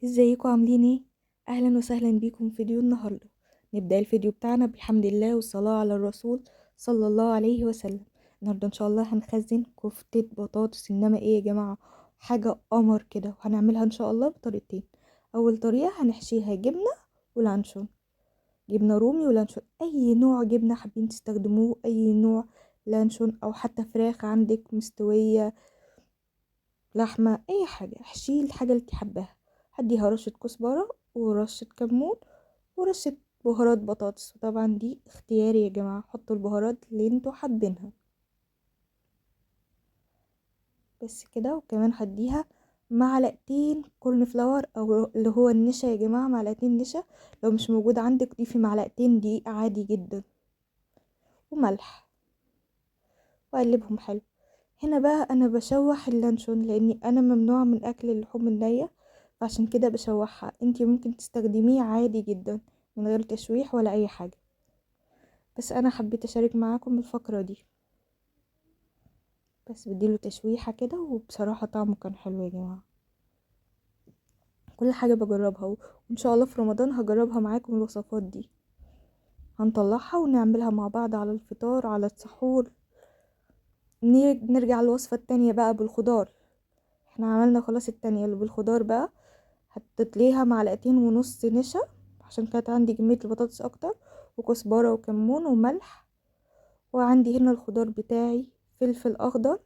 ازيكم عاملين ايه؟ اهلا وسهلا بيكم في فيديو النهارده. نبدا الفيديو بتاعنا بالحمد لله والصلاة على الرسول صلى الله عليه وسلم. النهارده ان شاء الله هنخزن كفته بطاطس، انما ايه يا جماعة، حاجة قمر كده. وهنعملها ان شاء الله بطريقتين. اول طريقه هنحشيها جبنه ولانشون، جبنه رومي ولانشون، اي نوع جبنه حابين تستخدموه، اي نوع لانشون او حتى فراخ عندك مستوية، لحمه، اي حاجة، احشيه الحاجة اللي تحبها. هديها رشة كزبرة ورشة كمون ورشة بهارات بطاطس، وطبعا دي اختياري يا جماعة، حطوا البهارات اللي انتوا حابينها بس كده. وكمان هديها معلقتين corn flour او اللي هو النشا يا جماعة، معلقتين نشا، لو مش موجود عندك ضيفي معلقتين دقيق عادي جدا، وملح، واقلبهم حلو. هنا بقى انا بشوح اللانشون لاني انا ممنوعة من اكل اللحوم النية، فعشان كده بشوحها. انتي ممكن تستخدميه عادي جدا من غير تشويح ولا اي حاجة، بس انا حبيت اشارك معاكم الفقرة دي. بس بديله تشويحة كده، وبصراحة طعمه كان حلو يا جماعة. كل حاجة بجربها، وان شاء الله في رمضان هجربها معاكم الوصفات دي، هنطلعها ونعملها مع بعض على الفطار على السحور. نرجع للوصفة التانية بقى بالخضار. احنا عملنا خلاص التانية اللي بالخضار، بقى حطيت ليها معلقتين ونص نشا عشان كانت عندي كمية البطاطس اكتر، وكزبرة وكمون وملح. وعندي هنا الخضار بتاعي فلفل اخضر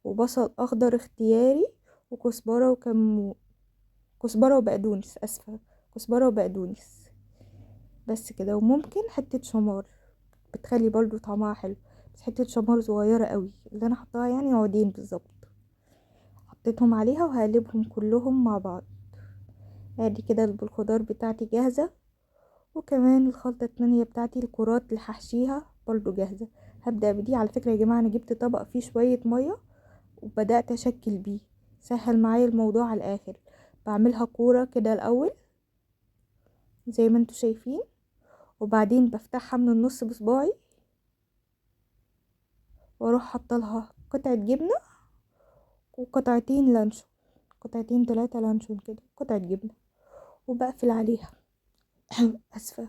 وبصل اخضر اختياري وكزبرة وكمون، كزبرة وبقدونس، اسفة، كزبرة وبقدونس بس كده. وممكن حتة شمار بتخلي برضو طعمها حلو، بس حتة شمار صغيرة قوي اللي انا حطاها، يعني عودين بالظبط. حطيتهم عليها وهقلبهم كلهم مع بعض. ادي كده بالخضار بتاعتي جاهزة، وكمان الخلطة التانية بتاعتي الكرات اللي هحشيها برضو جاهزة. هبدأ بدي. على فكرة يا جماعة انا جبت طبق فيه شوية مية وبدأت اشكل بيه، سهل معايا الموضوع على الاخر. بعملها كورة كده الاول زي ما انتوا شايفين، وبعدين بفتحها من النص بصباعي واروح حاطه لها قطعة جبنة وقطعتين لانشون، قطعتين 3 لانشون كده، قطعة جبنة، وبقفل عليها. اسفة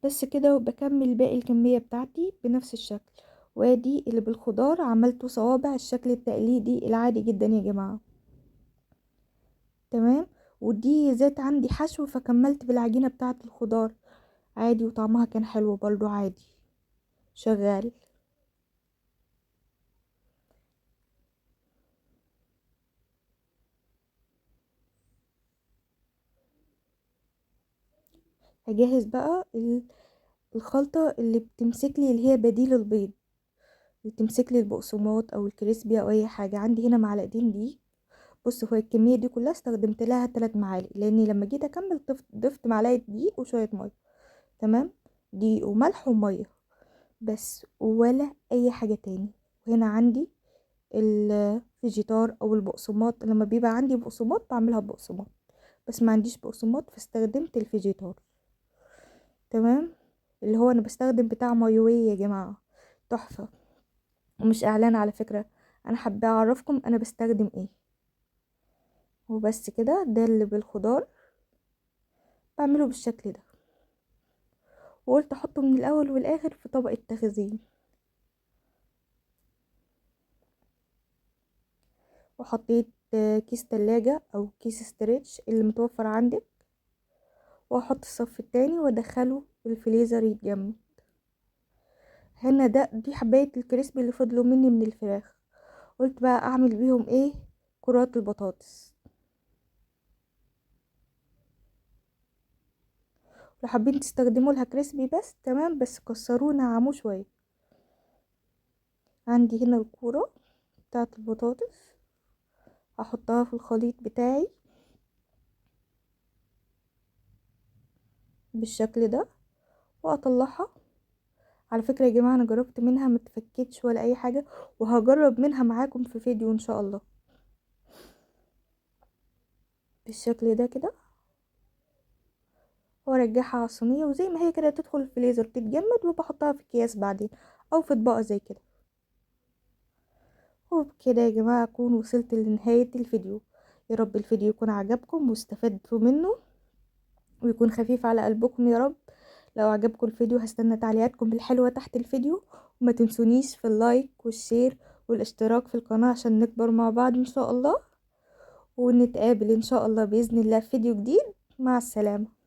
بس كده. وبكمل باقي الكمية بتاعتي بنفس الشكل. وادي اللي بالخضار عملته صوابع الشكل التقليدي العادي جدا يا جماعة، تمام. ودي زيت عندي حشو، فكملت بالعجينة بتاعة الخضار عادي، وطعمها كان حلو برضو عادي شغال. هجهز بقى الخلطة اللي بتمسك لي، اللي هي بديل البيض، اللي بتمسك لي البقسماط او الكريسبي او اي حاجة. عندي هنا معلقتين دقيق. بصوا هو الكمية دي كلها استخدمت لها 3 معالق، لاني لما جيت اكمل ضفت معلقة دقيق وشوية مية، تمام. دقيق وملح ومية بس، ولا اي حاجة تاني. وهنا عندي الفيجيتار او البقسماط، لما بيبقى عندي بقسماط بعملها بقسماط، بس ما عنديش بقسماط فاستخدمت الفيجيتار، تمام. اللي هو انا بستخدم بتاع مايوي يا جماعة، تحفة، ومش اعلان على فكرة، انا حابة اعرفكم انا بستخدم ايه وبس كده. ده اللي بالخضار بعمله بالشكل ده، وقلت احطه من الاول والاخر في طبق التخزين. وحطيت كيس تلاجة او كيس stretch اللي متوفر عندك، واحط الصف التاني وادخله الفريزر يتجمد. هنا دي حباية ال crispy اللي فضلوا مني من الفراخ، قلت بقى اعمل بيهم ايه؟ كرات البطاطس. لو حابين تستخدموا لها crispy بس تمام، بس كسروه نعموه شوية. عندي هنا الكورة بتاعه البطاطس هحطها في الخليط بتاعي بالشكل ده واطلعها. على فكرة يا جماعة انا جربت منها ما تفكتش ولا اي حاجة، وهجرب منها معاكم في فيديو ان شاء الله بالشكل ده كده، وارجعها على الصينية، وزي ما هي كده تدخل الفريزر تتجمد، وبحطها في اكياس بعدين او في اطباق زي كده. وبكده يا جماعة اكون وصلت لنهاية الفيديو. يا رب الفيديو يكون عجبكم واستفدتوا منه ويكون خفيف على قلبكم يا رب. لو عجبكم الفيديو هستنى تعليقاتكم الحلوة تحت الفيديو، وما تنسونيش في ال like وال share والاشتراك في القناة عشان نكبر مع بعض ان شاء الله. ونتقابل ان شاء الله بإذن الله في فيديو جديد. مع السلامة.